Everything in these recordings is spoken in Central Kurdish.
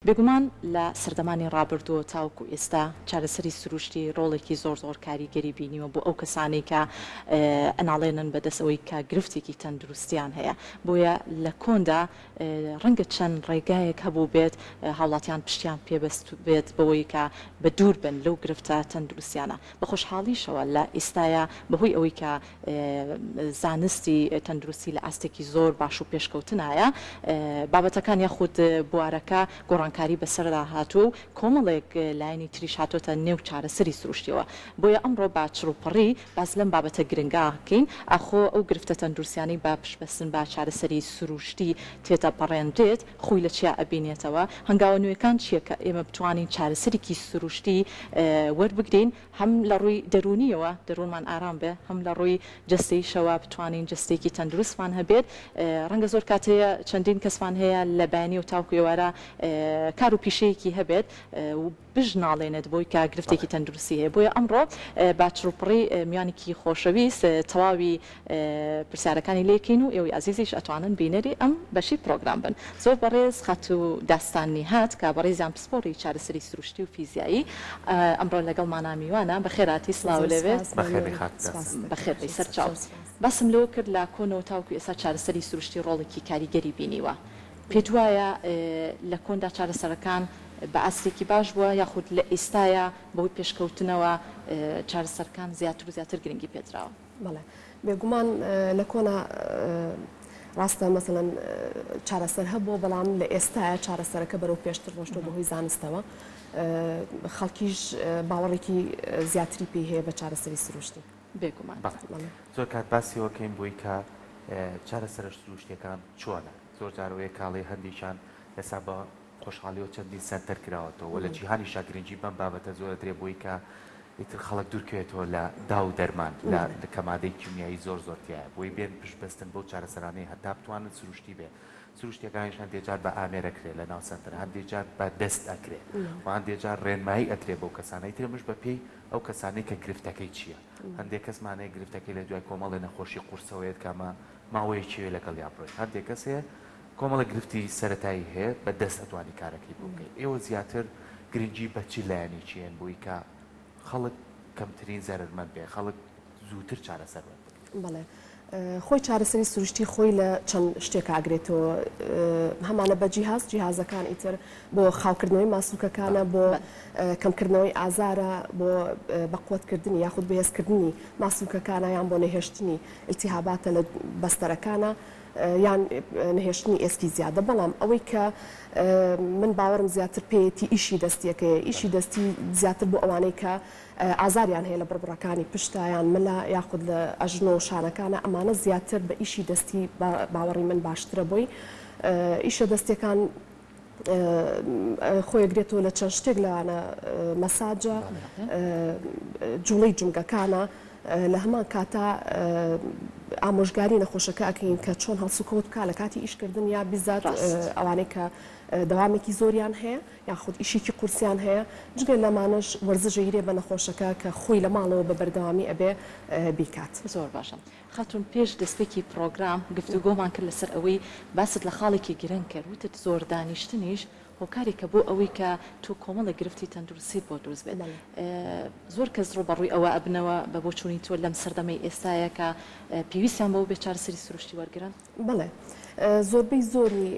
بێگومان لە سەردەمانی ڕابردووە تاوەکو ئێستا چارەسەری سروشتی ڕۆڵێکی زۆر زۆر کاریگەری بینیوە بۆ ئەو کەسانەی کە ئەناڵێنن بەدەست ئەوەی کە گرفتێکی تەندروستیان هەیە بۆیە لە کۆندا ڕەنگە چەند ڕێگایەک هەبووبێت هاوڵاتیان پشتیان پێ بەستبێت بەوەی کە بە دوور بن لەو گرفتە تەندروستیانە. بە خۆشحاڵیشەوە لە ئیستایا بەهۆی ئەوەی کە زانستی تەندروستی لە ئاستێکی زۆر باش و پێشکەوتنایە بابەتەکان یاخود بوارەکە گۆڕانکاری بەسەردا هاتووە و کۆمەڵێک لایەنی تریش هاتۆتە نێو چارەسەری سروشتیەوە بۆیە ئەمڕۆ بە چڕوپڕی باس لەم بابەتە گرنگە کەین، ئاخۆ ئەو گرفتە تەندروستیانەی بە پشتبەستن بە چارەسەری سروشتی تێدەپەڕێنرێت خۆی لە چیا ئەبینێتەوە؟ هەنگاوە نوێکان چیە کە ئێمە بتوانین چارەسەرێکی سروشتی وەربگرین هەم لە ڕووی دەروونیەوە دەروونمان ئارام بێ هەم لە ڕووی جەستەییشەوە بتوانین جەستەیەکی تەندروستمان هەبێت ڕەنگە زۆر کات هەیە چەندین کەسمان هەیە لە بەیانیەوە تاوەکو ئێوارە کار و پیشەیەکی هەبێت و بشناڵێنێت بۆی کە گرفتێکی تەندروستی هەیە بۆیە ئەمڕۆ بە چڕوپڕی میوانێکی خۆشەویست تەواوی پرسیارەکانی لێکەین و ئێوەی ئازیزیش ئەتوانن بینەری ئەم بەشی پڕۆگرام بن زۆر بەڕێز خاتوو داستان نیهاد کە بەڕێزیان پسپۆڕی چارەسەری سروشتی و فیزیایی ئەمڕۆ لەگەڵمانا میوانە بەخێرهاتی سڵاو لێبێت بەخێربێی خاتوو داستان. بەخێربێی سەرچاو باسم لەوە کرد لە کۆنەوە تاوەکو ئێستا چارەسەری سروشتی ڕۆڵێکی کاریگەری بینیوە پێت وایە لە کۆندا چارەسەرەکان بە ئاستێکی باش بووە یاخود لە ئێستایا بەهۆی پێشکەوتنەوە چارەسەرکان زیاتر و زیاتر گرنگی پێدراوە؟ بەڵێ بێگومان لە کۆنا ڕاستە مەسەلەن چارەسەر هەبووە بەڵام لە ئێستایا چارەسەرەکە بەرەو پێشتر ڕۆشتووە بەهۆی زانستەوە خەڵکیش باوەڕێکی زیاتری پێی هەیە بە چارەسەری سروشتی. بێگومان. بەڵێ زۆر کات باسی ئەوە کەین بۆی کە چارەسەرە سروشتیەکان چۆنە؟ زۆر جار ئەوەیە کاڵێ هەندێکیان ئێستا بە خۆشحاڵیەوە چەندین سەنتەر کراوەتەوە و لە جیهانیشا گرنگی بەم بابەتە زۆر ئەدرێ بۆی کە ئیتر خەڵک دوورکەوێتەوە لە داو و دەرمان لە کە مادەی کیمیایی زۆر زۆر تیایە بۆی بێن پشت بەستن بەو چارەسەرانەی هەتا بتوانن سروشتی بێ سروشتیەکانیش هەندێ جار بە ئامێر ئەکرێ لە ناو سەنتەر هەندێ جار بە دەست ئەکرێ و هەندێ جار ڕێنمایی ئەدرێ بەو کەسانە ئیتر ئەمەش بە پێی ئەو کەسانەی کە گرفتەکەی چییە هەندێ کەسمان هەیە گرفتەکەی لە دوای کۆمەڵێ نەخۆشی قورسەوەیەت کە ئەمە ماوەیەکی هەیە لەگەڵیا بڕۆیت هەندێک کەس هەیە کۆمەڵێک گرفتی سەرەتایی هەیە بە دەست ئەتوانی کارەکەی بۆ بکەی ئێوە زیاتر گرنگی بە چ لایەنێکی ئەیەن بۆی کە خەڵک کەمترین زەرەرمەند بێ خەڵک زووتر چارەسەر وەربگرێ؟ بەڵێ خۆی چارەسەری سروشتی خۆی لە چەند شتێکا ئەگرێتەوە هەمانە بە جیهاز جیهازەکان ئیتر بۆ خاوکردنەوەی ماسولکەکانە بۆ کەمکردنەوەی ئازارە بۆ بەقوەتکردنی یاخود بەهێزکردنی ماسولکەکانە یان بۆ نەهێشتنی ئیلتیهاباتە لە بەستەرەکانە یان نەهێشتنی ئێسکی زیادە بەڵام ئەوەی کە من باوەڕم زیاتر پێیەتی ئیشی دەستیەکەیە ئیشی دەستی زیاتر بۆ ئەوانەی کە ئازاریان هەیە لە بڕبڕەکانی پشتا یان ملا یاخود لە ئەژنۆ و شانەکانە ئەمانە زیاتر بە ئیشی دەستی باوەڕی من باشترە بۆی ئیشە دەستیەکان خۆی ئەگرێتەوە لە چەند شتێک لەوانە مەساجە، جوڵەی جومگەکانە، لە هەمان کاتا ئامۆژگاری نەخۆشەکە ئەکەین کە چۆن هەڵسوکەوت بکا لە کاتی ئیشکردن یا بیزات ئەوانەی کە دەوامێکی زۆریان هەیە یاخود ئیشێکی قورسیان هەیە جگە لەمانەش وەرزش ئەیرێ بە نەخۆشەکە کە خۆی لە ماڵەوە بە بەردەوامی ئەبێ بیکات. زۆر باشە خاتوون پێش دەستپێکی پڕۆگرام گفتوگۆمان کرد لەسەر ئەوەی باست لە خاڵێکی گرنگ کرد وتت زۆر دانیشتنیش هۆکارێکە بۆ ئەوەی کە تۆ کۆمەڵێک گرفتی تەندروستیت بۆ دروست بێت زۆر کەس ڕووبەڕووی ئەوە ئەبنەوە بە بۆچوونی تۆ لەم سەردەمەی ئێستایە کە پێویستیان بەوە بێت چارەسەری سروشتی وەرگرن؟ بەڵێ زۆربەی زۆری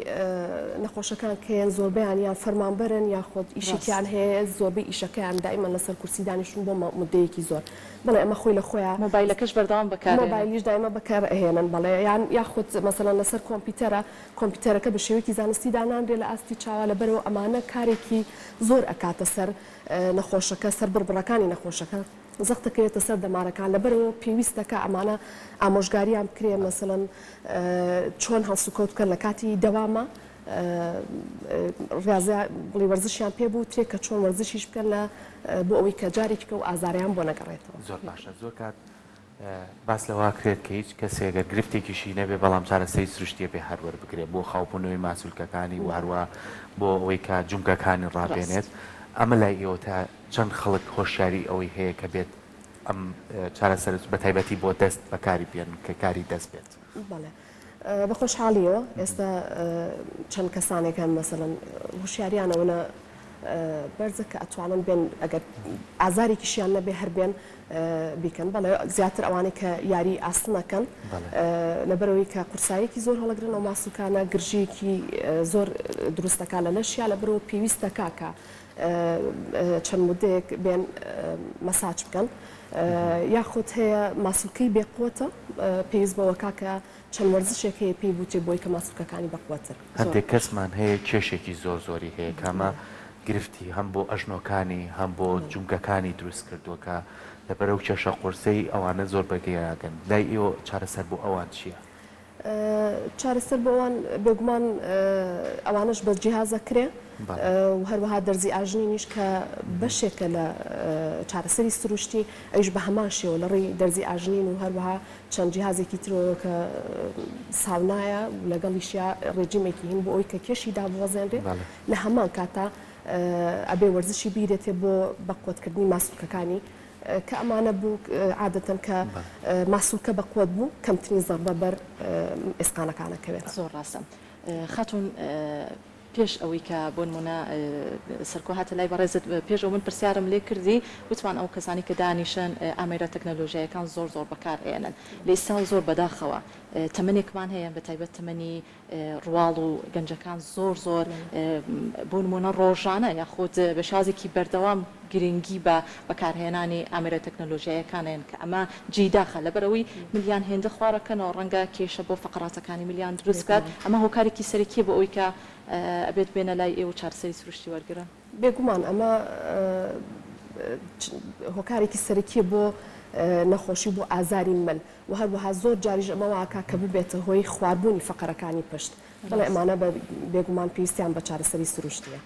نەخۆشەکان کەیەن زۆربەیان یان فەرمانبەرن یاخود ئیشێکیان هەیە زۆربەی ئیشەکەیان دایمەن لەسەر کورسی دانیشتون بۆ مدەیەکی زۆر بەڵێ ئەمە خۆی لە خۆیا مۆبایلەکەش بەردەوام بەکار ئەهێنن. مۆبایلیش دایمە بەکار ئەهێنن بەڵێ یان یاخود مەسەلەن لەسەر کۆمپیوتەرە کۆمپیوتەرەکە بە شێوەیەکی زانستی دانانرێ لە ئاستی چاوا لەبەرئەوە ئەمانە کارێکی زۆر ئەکاتە سەر نەخۆشەکە سەر بڕبڕەکانی نەخۆشەکە زەخت دەکەوێتە سەر دەمارەکان لەبەرئەوە پێویستە کە ئەمانە ئامۆژگاریان بکرێ مەسەلەن چۆن هەڵسوکەوت بکەن لە کاتی دەوامە ڕاضە بڵی وەرزشیان پێ بوترێ کە چۆن وەرزشیش بکەن لە بۆ ئەوەی کە جارێکی کە و ئازاریان بۆ نەگەڕێتەوە. زۆر باشە زۆر کات باس لەوە ئەکرێت کە هیچ کەسێک گەر گرفتێکیشی نەبێ بەڵام چارەسەری سروشتی ئەبێ هەر وەربگرێ بۆ خاوبوونەوەی ماسولکەکانی و هەروا بۆ ئەوەی کە جومگەکانی ڕابێنێت ئەمە لای ئێوە تا چەند خەڵک هۆشیاری ئەوەی هەیە کە بێت ئەم چارەسەرە بە تایبەتی بۆ دەست بەکاری بێنن کە کاری دەست بێت؟ بەڵێ. بە خۆشحاڵیەوە ئێستا چەند کەسانێک هەن مەسەلەن هوشیاریان ئەوەنە بەرزە کە ئەتوانن بێن ئەگەر ئازارێکیشیان نەبێ هەر بێن بیکەن بەڵێ زیاتر ئەوانەی کە یاری ئاسن ئەکەن لەبەرەوەی کە قورساییەکی زۆر هەڵەگرن ئەو ماسولکانە گرژییەکی زۆر دروست دەکا لە لەشیا لەبەرەوە پێویست دەکا کە چەند مدەیەک بێن مەساج بکەن یاخود هەیە ماسولکەی بێقوەتە پێویست بەوەکا کە چەند وەرزشێک هەیە پێی بوترێ بۆی کە ماسولکەکانی بەقوەتر. هەندێک کەسمان هەیە کێشێکی زۆر زۆری هەیە کە ئەمە گرفتی هەم بۆ ئەژنۆکانی هەم بۆ جومگەکانی دروست کردووە کە لەبەر ئەو کێشە قورسەی ئەوانە زۆر بەگەیاگەن لای ئێوە چارەسەر بۆ ئەوان چییە؟ چارەسەر بۆ ئەوان بێگومان ئەوانەش بە جیهاز ئەکرێ و هەروەها دەرزی ئاژنینیش کە بەشێکە لە چارەسەری سروشتی ئەویش بە هەمان شێوە لە ڕێی دەرزی ئاژنین و هەروەها چەند جیهازێکی ترەوە کە ساونایە و لەگەڵیشیا ڕێجیمێکی هین بۆ ئەوەی کە کێشی داببەزێنرێ لە هەمان کاتا ئەبێ وەرزشی بیرێتێ بۆ بەقوەتکردنی ماسولکەکانی کە ئەمانە بوو عادەتەن کە ماسولکە بەقوەت بوو کەمترین زەڕبە بەر ئێسقانەکان ئەکەوێت. زۆر ڕاستە خاتوون پێش ئەوەی کە بۆ نموونە سەرکۆ هاتە لای بەڕێزت پێش ئەو من پرسیارم لێ کردی وتمان ئەو کەسانی کە دانیشن ئامێرە تەکنەلۆژیایەکان زۆر زۆر بەکار ئەیەنن لە ئیستا زۆر بەداخەوە تەمەنێکمان هەیە بە تایبەت تەمەنی ڕواڵ و گەنجەکان زۆر زۆر بۆ نموونە ڕۆژانە یاخود بە شێوازێکی بەردەوام گرنگی بە بەکارهێنانی ئامێرە تەکنەلۆژیایەکان ئەیەن کە ئەمە جێی داخە لەبەرئەوەی ملیان هێندە خوارەکەنەوە ڕەنگە کێشە بۆ فەقەراتەکانی ملیان دروست بکات ئەمە هۆکارێکی سەرەکیە بۆ ئەوەی کە ئەبێت بێنە لای ئێوە چارەسەری سروشتی وەرگرن. بێگومان ئەمە هۆکارێکی سەرەکیە بۆ نەخۆشی و بۆ ئازاری مل و هەروەها زۆر جاریش ئەمە واکا کە ببێتە هۆی خواربوونی فەقەرەکانی پشت بەڵێ ئەمانە بە بێگومان پێویستیان بە چارەسەری سروشتیە.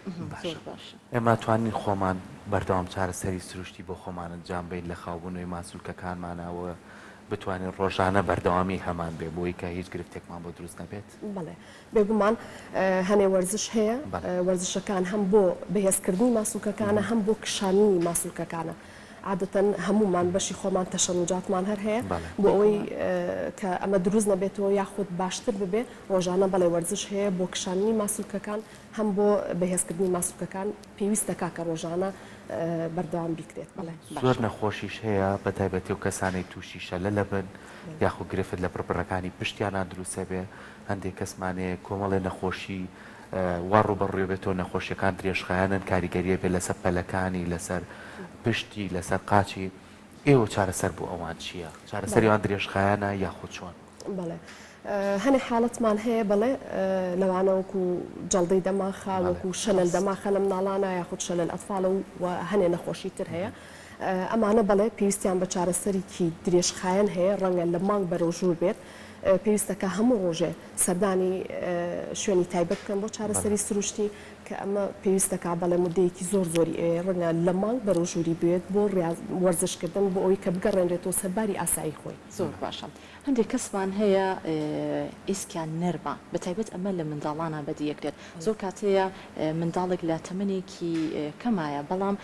باشە ئێمە توانین خۆمان بەردەوام چارەسەری سروشتی بۆ خۆمان ئەنجام بەین لە خاوبوونەوەی ماسولکەکانمانا و بتوانین ڕۆژانە بەردەوامی هەمان بێ بۆی کە هیچ گرفتێکمان بۆ دروست نەبێت؟ بەڵێ بێگومان هەنێ وەرزش هەیە وەرزشەکان هەم بۆ بەهێزکردنی ماسولکەکانە هەم بۆ کشاننی ماسولکەکانە عادەتەن هەموومان بەشی خۆمان تەشەنوجاتمان هەر هەیە بۆ ئەوەی کە ئەمە دروست نەبێتەوە یاخود باشتر ببێ ڕۆژانە بەڵێ وەرزش هەیە بۆ کشاندنی ماسولکەکان هەم بۆ بەهێزکردنی ماسولکەکان پێویست دەکا کە ڕۆژانە بەردەوام بیکرێت بەڵێ. زۆر نەخۆشیش هەیە بەتایبەتی ئەو کەسانەی تووشی شەلەل ئەبن یاخود گرفت لە بڕبڕەکانی پشتیانا دروست ئەبێ هەندێک کەسمان هەیە کۆمەڵێ نەخۆشی وا ڕووبەڕووی بێتەوە نەخۆشیەکان درێژخایەنن کاریگەریە بێت لەسەر پەلەکانی لەسەر پشتی لەسەر قاچی ئێوە چارەسەر بۆ ئەوان چییە چارەسەری ئەوان درێژخایەنە یاخود چۆن؟ بەڵێ هەنێ حاڵەتمان هەیە بەڵێ لەوانە وەکو جەڵدەی دەماخە وەکو شەلەل دەماخە لە مناڵانە یاخود شەلەل ئەتفاڵە و هەنێ نەخۆشی تر هەیە ئەمانە بەڵێ پێویستیان بە چارەسەریکی درێژخایەن هەیە ڕەنگە لە مانگ بەرەو ژوور بێت پێویستە کە هەموو ڕۆژێ سەردانی شوێنی تایبەت بکەن بۆ چارەسەری سروشتی کە ئەمە پێویست دەکات بەڵێ مودەیەکی زۆر زۆری ئەوێ ڕەنگە لە مانگ بەرەو ژووری بوێت بۆ وەرزشکردن بۆ ئەوەی کە بگەڕێنرێتەوە سەر باری ئاسایی خۆی. زۆر باشە هەندێک کەسمان هەیە ئێسکیان نەرمە بەتایبەت ئەمە لە منداڵانا بەدی ئەکرێت زۆر کات هەیە منداڵێک لە تەمەنێکی کەمایە بەڵام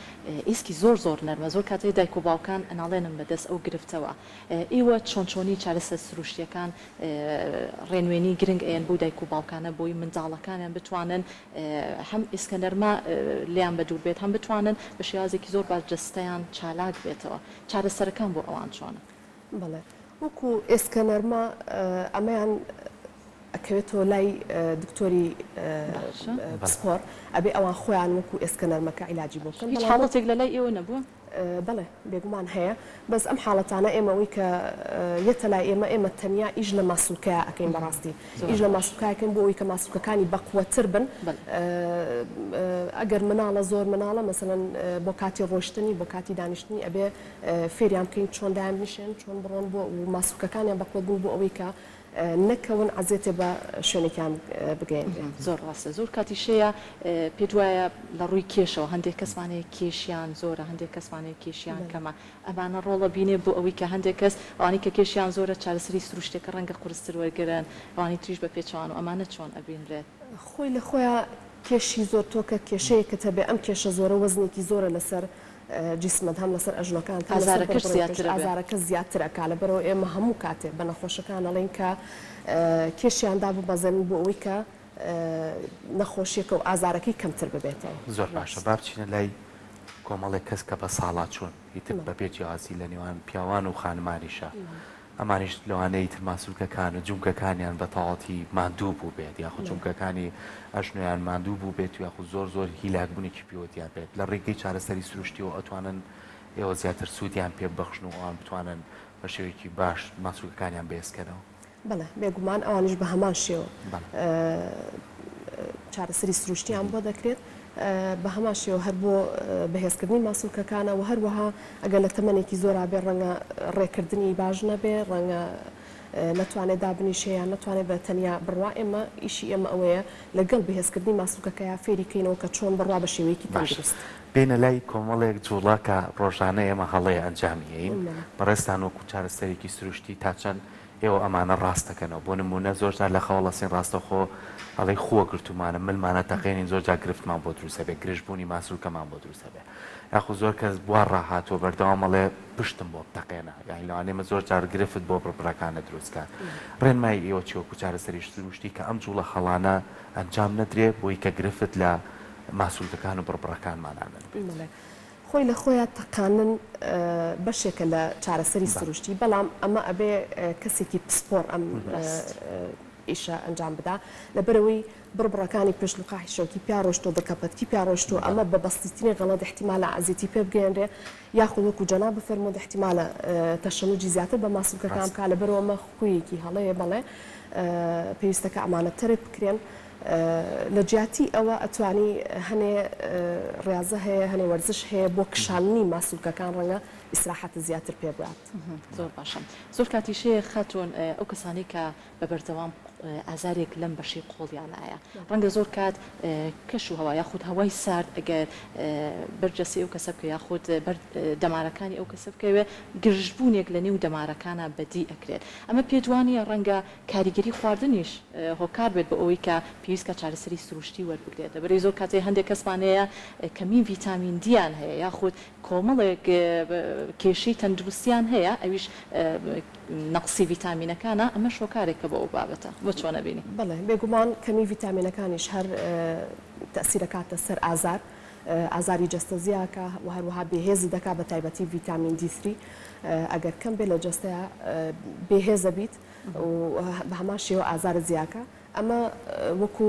ئێسکی زۆر زۆر نەرمە زۆر کات هەیە دایک و باوکان ئەناڵێنن بەدەست ئەو گرفتەوە ئێوە چۆن چۆنی چارەسەر سروشتیەکان ڕێنوێنی گرنگ ئەیەن بەو دایک و باوکانە بۆی منداڵەکانیان بتوانن هەم ئێسکە نەرمە لێیان بەدوور بێت هەم بتوانن بە شێوازێکی زۆر باش جەستەیان چالاک بێتەوە چارەسەرەکان بۆ ئەوان چۆنە؟ بەڵێ وەکو ئێسکە نەرمە ئەمەیان ئەکەوێتەوە لای دکتۆری پسپۆڕ ئەبێ ئەوان خۆیان وەکو ئێسکە نەرمەکە عیلاجی بۆ بکەن هیچ حاڵەتێک لەلای ئێوە نەبووە؟ بەڵێ بێگومان هەیە بەس ئەم حاڵەتانە ئێمە ئەوەی کە یەتە لای ئێمە ئێمە تەنیا ئیش لە ماسولکەیا ئەکەین بەڕاستی ئیش لە ماسولکە ئەکەین بۆ ئەوەی کە ماسولکەکانی بەقوەتر بن ئەگەر مناڵە زۆر مناڵە مەسەلەن بۆ کاتی ڕۆشتنی بۆ کاتی دانیشتنی ئەبێ فێریان بکەین چۆن دایان بنیشێن چۆن بڕۆن بۆ ماسولکەکانیان بەقوەت بن بۆ ئەوەی کە نەکەون عەزێتێ بە شوێنێکیان بگەیەنرێت. زۆر ڕاستە زۆر کاتیش هەیە پێت وایە لە ڕووی کێشەوە هەندێک کەسمان هەیە کێشیان زۆرە هەندێک کەسمان هەیە کێشیان کەمە ئەمانە ڕۆڵ ئەبینێ بۆ ئەوەی کە هەندێک کەس ئەوانەی کە کێشیان زۆرە چارەسەری سروشتیەکە ڕەنگە قورستر وەرگرن ئەوانی تریش بە پێچەوانەوە ئەمانە چۆن ئەبینرێت؟ خۆی لە خۆیا کێشی زۆر تۆ کە کێشەیەکت هەبێ ئەم کێشە زۆرە وەزنێکی زۆرە لەسەر. جیسمت هەم لەسەر ئەژنۆکانت هەم لەسەر ئازارەکەش بڕبڕەی پشت زیاتر ئەبێ. ئازارەکە زیاتر ئەکا لەبەرئەوە ئێمە هەموو کاتێ بە نەخۆشەکان ئەڵێین کە کێشیان داببەزێنن بۆ ئەوەی کە نەخۆشیەکە و ئازارەکەی کەمتر ببێتەوە. زۆر باشە با بچینە لای کۆمەڵێک کەس کە بە ساڵاچوون ئیتر بە بێ جیاوازی لە نێوان پیاوان و خانمانیشا ئەمانیش لەوانەیە ئیتر ماسولکەکان و جومگەکانیان بە تەواوەتی ماندوو بووبێت یاخود جومگەکانی ئەژنۆیان ماندوو بووبێت و یاخود زۆر زۆر هیلاکبوونێکی پێوە دیار بێت لە ڕێگەی چارەسەری سروشتیەوە ئەتوانن ئێوە زیاتر سوودیان پێ ببەخشن و ئەوان بتوانن بە شێوەیەکی باش ماسولکەکانیان بەهێزکەنەوە. بەڵێ بێگومان ئەوانیش بە هەمان شێوە چارەسەری سروشتیان بۆ دەکرێت بە هەمان شێوە هەر بۆ بەهێزکردنی ماسولکەکانە و هەروەها ئەگەر لە تەمەنێکی زۆرا بێ ڕەنگە ڕێکردنی باش نەبێ ڕەنگە نەتوانێت دابنیشێ یان نەتوانێت بە تەنیا بڕوا ئێمە ئیشی ئێمە ئەوەیە لەگەڵ بەهێزکردنی ماسولکەکەیا فێری کەینەوە کە چۆن بڕوا بە شێوەیەکی باشە تەندروست. بێینە لای کۆمەڵێک جوڵە کە ڕۆژانە ئێمە هەڵەیە ئەنجامی ئەیین بەڕێزتان وەکو چارەسەرێکی سروشتی تا چەند ئێوە ئەمانە ڕاست دەکەنەوە بۆ نموونە زۆر جار لە خەوەڵەسین ڕاستەوخۆ ئەڵێی خووە گرتوومانە ملمانە تەقێنین زۆر جار گرفتمان بۆ دروست ئەبێ گرژبوونی ماسولکەمان بۆ دروست ئەبێ یاخود زۆر کەس وا ڕاهاتووە بەردەوام ئەڵێ پشتم بۆ بتەقێنە یانی لەوانەیە ئەمە زۆر جار گرفت بۆ بڕبڕەکانە دروست کات ڕێنمایی ئێوە چیە وەکو چارەسەری سروشتی کە ئەم جوڵە هەڵانە ئەنجام نەدرێ بۆی کە گرفت لە ماسولکەکان و بڕبڕەکانمانا نەبێت. خۆی لە خۆیا تەقاندن بەشێکە لە چارەسەری سروشتی بەڵام ئەمە ئەبێ کەسێکی پسپۆڕ ئەم ئیشە ئەنجام بدا لەبەرئەوەی بڕبڕەکانی پشت لقاحی شەوکی پیا ڕۆشتوە دڵکەپەتکی پیا ڕۆشتوە ئەمە بە بەسیترین غەڵەت ئیحتیمالە ئەزیەتی پێ بگەیەنرێ یاخود وەکو جەنابت فەرمووت ئیحتیمالە تەشەنوجی زیاتر بە ماسولکەکان بکا لەبەرئەوە ئەمە خویەکی هەڵەیە بەڵێ پێویستە کە ئەمانە تەرک بکرێن. لە جیاتی ئەوە ئەتوانی هەنێ ڕیازە هەیە هەنێ وەرزش هەیە بۆ کشاندنی ماسولکەکان ڕەنگە ئیسراحەتت زیاتر پێ بگات. زۆر باشە زۆر کاتیش هەیە خاتوون ئەو کەسانەی کە بە بەردەوام ئازارێک لەم بەشەی قۆڵیانایە ڕەنگە زۆر کات کەش و هەوا یاخود هەوای سارد ئەگەر بەر جەستەی ئەو کەسە بکەوێ یاخود بەر دەمارەکانی ئەو کەسە بکەوێ گرژبوونێک لە نێو دەمارەکانا بەدی ئەکرێت ئەمە پێت وانیە ڕەنگە کاریگەری خواردنیش هۆکار بێت بۆ ئەوەی کە پێویست کات چارەسەری سروشتی وەربگرێت، لەبەرئەوەی زۆر کات هەیە هەندێک کەسمان هەیە کەمی ڤیتامین دیان هەیە یاخود کۆمەڵێک کێشەی تەندروستیان هەیە ئەویش نەقسی ڤیتامینەکانە، ئەمەش هۆکارێکە بۆ ئەو بابەتە، بۆ چۆن ئەبینی؟ بەڵێ بێگومان کەمی ڤیتامینەکانیش هەر تەئسیر ئەکاتە سەر ئازار، ئازاری جەستە زیاکا و هەروەها بێهێزت دەکا بە تایبەتی ڤیتامین دی ثری ئەگەر کەم بێت لە جەستەیا بێهێزە بیت و بە هەمان شێوە ئازارت زیاکا ئەمە وەکو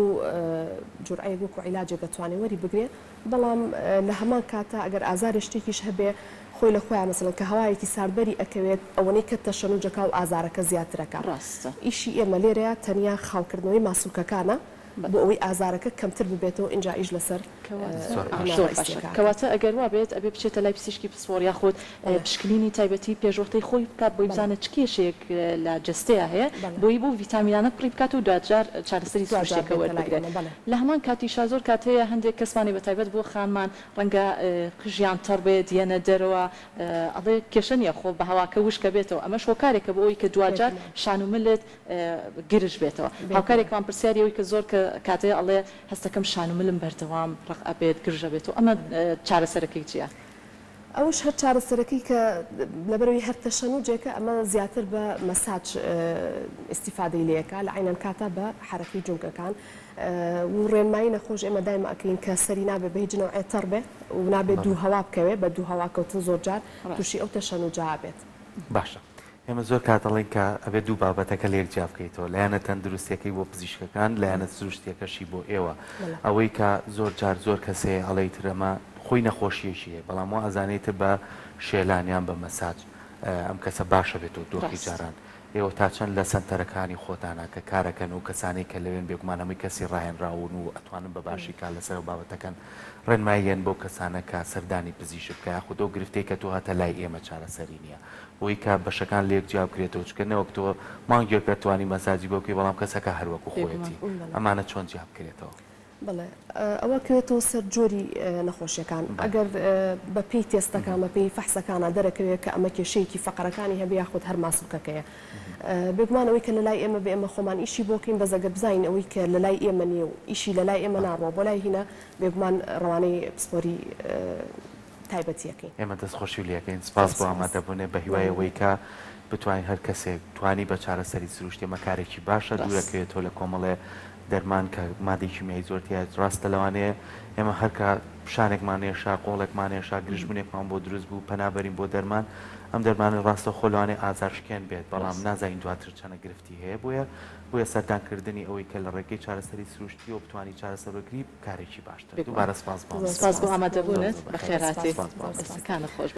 جورعەیەک وەکو عیلاجێک دەتوانێ وەری بگرێ بەڵام لە هەمان کاتا ئەگەر ئازارێ شتێکیش هەبێ خۆی لە خۆیا مەسەلەن کە هەوایەکی سارد بەری ئەکەوێت ئەوەنەی کە تەشەنوجەکا و ئازارەکە زیاترەکا ڕاستە. ئیشی ئێمە لێرەیا تەنیا خاوکردنەوەی ماسولکەکانە بۆ ئەوەی ئازارەکە کەمتر ببێتەوە ئینجا ئیش لەسەر زۆر باشە کەواتە ئەگەر وابێت ئەبێ بچێتە لای پزیشکی پسپۆڕ یاخود پشکنینی تایبەتی پێشوەختەی خۆی بکات بۆی بزانێت چ کێشەیەک لە جەستەیا هەیە بۆی بەو ڤیتامینانە پڕی بکات و دواجار چارەسەری سروشتیەکە وەربگرێت لە هەمان کاتیشا زۆر کات هەیە هەندێک کەسمانی بەتایبەت بۆ خانمان ڕەنگە قژیان تەڕ بێت یەنە دەرەوە ئەڵێ کێشە نیە خۆ بە هەواکە وشکە بێتەوە ئەمەش هۆکارێکە بۆ ئەوەی کە دواجار شان و ملت گرژ بێتەوە هاوکارێکمان پرسیاری ئەوەی کە زۆر کە کاتێ ئەڵێ هەستەکەم شان و ملم بەردەوام ڕەق ئەبێت گرژ ئەبێتەوە ئەمە چارەسەرەکەی چیە؟ ئەوەش هەر چارەسەرەکەی کە لەبەرئەوەی هەر تەشەنوجێکە ئەمە زیاتر بە مەساج ئیستیفادەی لێ ئەکا لە عەینەن کاتا بە حەرەکەی جومگەکان و ڕێنمایی نەخۆش ئێمە دایمە ئەکەین کە سەری نابێ بە هیچ نەوعێ تەڕ بێ و نابێ دوو هەوا بکەوێ بە دوو هەوا کەوتن زۆرجار توشی ئەو تەشەنوجە ئەبێت. باشە ئێمە زۆر کات ئەڵێین کە ئەبێت دوو بابەتەکە لەیەک جیا بکەیتەوە، لایەنە تەندروستیەکەی بۆ پزیشکەکان، لایەنە سروشتیەکەشی بۆ ئێوە. ئەوەی کە زۆر جار زۆر کەس هەیە ئەڵێ ئیتر ئەمە خۆی نەخۆشیەکی هەیە، بەڵام وا ئەزانێ ئیتر بە شێلان یان بە مەساج ئەم کەسە باشە بێتەوە دۆخی جاران. ئێوە تا چەند لە سەنتەرەکانی خۆتانا کە کارەکەن و کەسانەی کە لەوێن بێگومان هەمووی کەسی ڕاهێنراون و ئەتوانن بە باشی کار لەسەر ئەو بابەتەکەن، ڕێنماییەن بەو کەسانە کە سەردانی پزیشک بکە یاخود ئەو گرفتەی کە تۆ هەتە لای ئێمە چارەسەری نیە. بۆی کە بەشەکان لێک جیا بکرێتەوە چونکە نەوەک تۆ مانگێک ئەتوانی مەساجی بۆ بکەی بەڵام کەسەکە هەر وەکو خۆیەتی ئەمانە چۆن جیا بکرێتەوە؟ بەڵێ ئەوە کەوێتەوە سەر جۆری نەخۆشیەکان ئەگەر بە پێی تێستەکان بە پێی فەحسەکانە دەرەکەوێت کە ئەمە کێشەیەکی فەقەرەکانی هەبێ یاخود هەر ماسولکەکەیە بێگومان ئەوەی کە لەلای ئێمە بێ ئێمە خۆمان ئیشی بۆ کەین بەس ئەگەر بزانین ئەوەی کە لەلای ئێمە نییە و ئیشی لەلای ئێمە ناڕوا بۆ لای هینە بێگومان ڕەوانەی پسپۆری. تایبەتیەکەین. ئێمە دەست خۆشی لێ ئەکەین سپاس بۆ ئامادەبوونێ بە هیوای ئەوەی کە بتوانین هەر کەسێک توانی بە چارەسەری سروشتی ئەمە کارێکی باشە دوورەکەوێتەوە لە کۆمەڵێ دەرمان کە مادەی کیمیایی زۆر تیایە ڕاستە لەوانەیە ئێمە هەر کە شانێکمان ێشا قۆڵێکمان ێشا گرژبوونێکمان بۆ دروست بوو پەنا بەرین بۆ دەرمان ئەم دەرمانە ڕاستەوخۆ لەوانەیە ئازارشکێن بێت بەڵام نازانین دواتر چەنە گرفتی هەیە بۆیە بۆیە سەردانکردنی ئەوەی کە لە ڕێگەی چارەسەری سروشتیەوە بتوانی چارەسەر وەرگری کارێکی باشتر دووبارە سپاس بۆ سپاس بۆ ئامادەبوونت بەخێرهاتی دەستەکانت خۆش.